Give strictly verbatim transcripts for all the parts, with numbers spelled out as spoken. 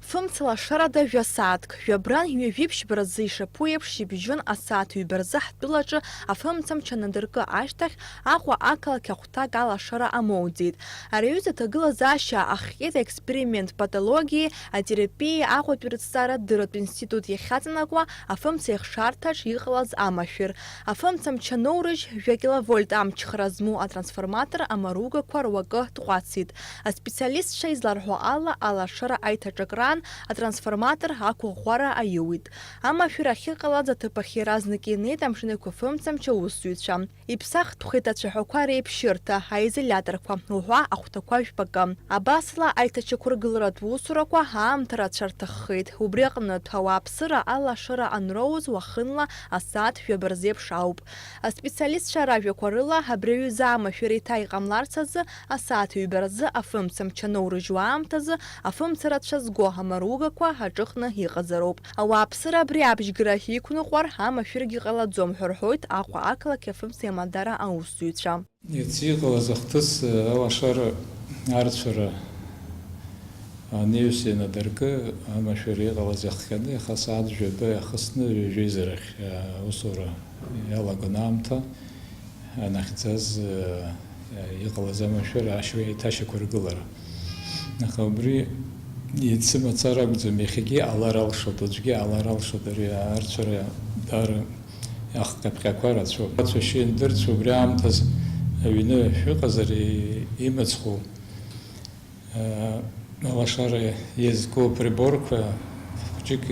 Фымца лашарада жәа сааҭк, жәабран ҩажәи ԥшьба рзы ишаԥу еиԥш, шьыбжьон асааҭ ҩба рзы ҳтәылаҿы афымцамч анадыркы ашьҭахь, Аҟәа ақалақь ахәҭак алашара амоуӡеит. Ари аҩыза аҭагылазаашьа ахҟьеит аексперимент патологиеи атерапиеи Аҟәатәи рыҭҵаарадырратә институт иахьаҵанакуа афымца ихшарҭаҿ иҟалаз амашәыр. Афымцамч аноурыжь, жәа киловольт амчхара змоу атрансформатор амаругақәа руакы тҟәацит. Аспециалистцәа изларҳәо ала, алашара аиҭаҿакраан атрансформатор ақәыӷәӷәара аиуит. Амашәыр ахьыҟалаз аҭыԥ ахь иаразнак инеит амшын еиқәафымцамч аусзуҩцәа. Иԥсахтәхеит ацәаҳәақәа реиԥшьырҭа, аизоляторқәа уҳәа ахәҭақәа жәпакы. Абасала, аиҭачақәыргыларатә усурақәа аамҭа рацәа рҭаххеит. Убри аҟнытә, ауааԥсыра алашара анроуз уахынла асааҭ жәаба рзеиԥш ауп. Аспециалистцәа ражәақәа рыла, абри аҩыза амашәыр еиҭа иҟамларц азы асааҭ ҩба рзы афымцамч аноурыжьуа аамҭазы афымца рацәа зго амаругақәа аҿыхны иҟазароуп. Ауааԥсыра абри абжьгарахь иқәныҟәар, амашәыргьы ҟалаӡом ҳәа рҳәоит Аҟәа ақалақь афымцеи амадара аусзуҩцәа. Иацы иҟалаз ахҭыс алашара арцәара анаҩс ианадыркы, амашәыр иҟалаз иахҟьаны, иаха асааҭ жәаба иахысны ҩажәеизарахь аусура иалагон аамҭа анахьӡаз иҟалаз амашәыр ашьоу еиҭашьақәыргылара. Аха убри иацы мацара акәӡам, иахьагьы иҟалар алшоит, уаҵәгьы иҟалар алшоит, ари арцәара даара ахҟьаԥҟьақәа рацәоуп. Ацәашьы иандырцәо убри аамҭаз аҩны шәыҟазар, имыцхәу, алашара иазку априборқәа хәҷык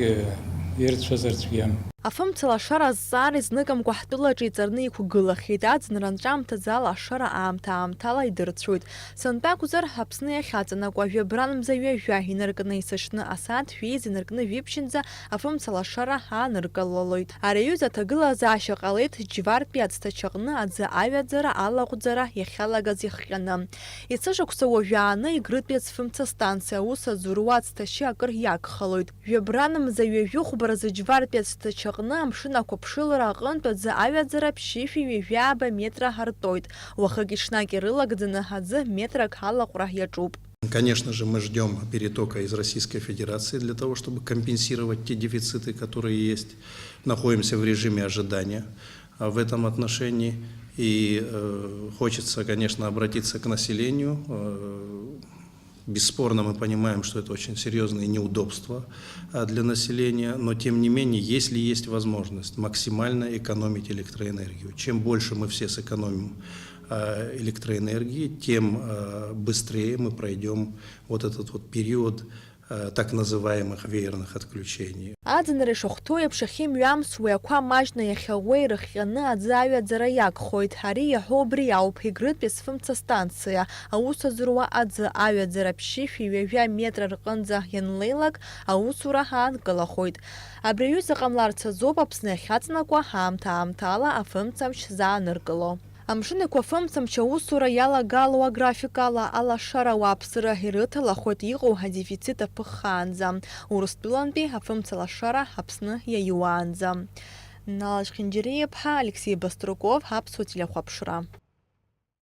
ирцәазар цәгьам. Афымца лашара азҵаара изныкымкәа ҳтәылаҿы иҵарны иқәгылахьеит. Аӡынра анҵәамҭазы алашара аамҭа-аамҭала идырцәоит. Сынтәа акәзар, Аԥсны иахьаҵанакуа жәабран мза ҩажәа инаркны есышьны асааҭ жәеиза инаркны жәиԥшьынӡа афымца лашара ааныркылалоит. Ари аҩыза аҭагылазаашьа ҟалеит Џьвартәи ацҭачаҟны аӡы аҩаӡара алаҟәӡара иахьалагаз ихҟьаны. Есышықәса уажәааны Егрытәи ацәфымца станциа аус азуруа ацҭашьы акыр иагхалоит. Жәабран мза ҩажәи хәба рзы Џьвартәи ацҭачаҟны амшын ақәыԥшылара аҟынтә аӡы аҩаӡара ԥшьышәи ҩажәи ааба метра артоит. Уахыки-ҽнаки рылагӡаны аӡы метрак алаҟәра иаҿуп. Конечно же, мы ждём перетока из Российской Федерации для того, чтобы компенсировать те дефициты, которые есть. Находимся в режиме ожидания, а, в этом отношении. И, э, хочется, конечно, обратиться к населению. Э, бесспорно, мы понимаем, что это очень серьёзные неудобства, а, для населения, но тем не менее, если есть возможность максимально экономить электроэнергию, чем больше мы все сэкономим, а, электроэнергии, тем, а, быстрее мы пройдём вот этот вот период, а, так называемых веерных отключений. Аӡынра ишахәҭоу еиԥш, ахьымҩамсуеи ақәа маҷны иахьаууеи ирыхҟьаны аӡы аҩаӡара иагхоит. Ари иаҳәо убри ауп, Егрытәи ацәфымца станциа аус азыруа аӡы аҩаӡара ԥшьышәи ҩажәа метра рҟынӡа ианлеилак, аусура аанкылахоит. Абри аҩыза ҟамларц азоуп Аԥсны иахьаҵанакуа аамҭа-аамҭала афымцамч зааныркыло. Амшын еиқәафымцамч аусура иалагало аграфик ала алашара ауааԥсыра ирыҭалахоит иҟоу адефицит аԥыххаанӡа, Урыстәылантәи афымца лашара Аԥсны иаиуаанӡа. Нал Чхинджириа-иԥҳа, Алексей Баструков, Аԥсуа телехәаԥшра.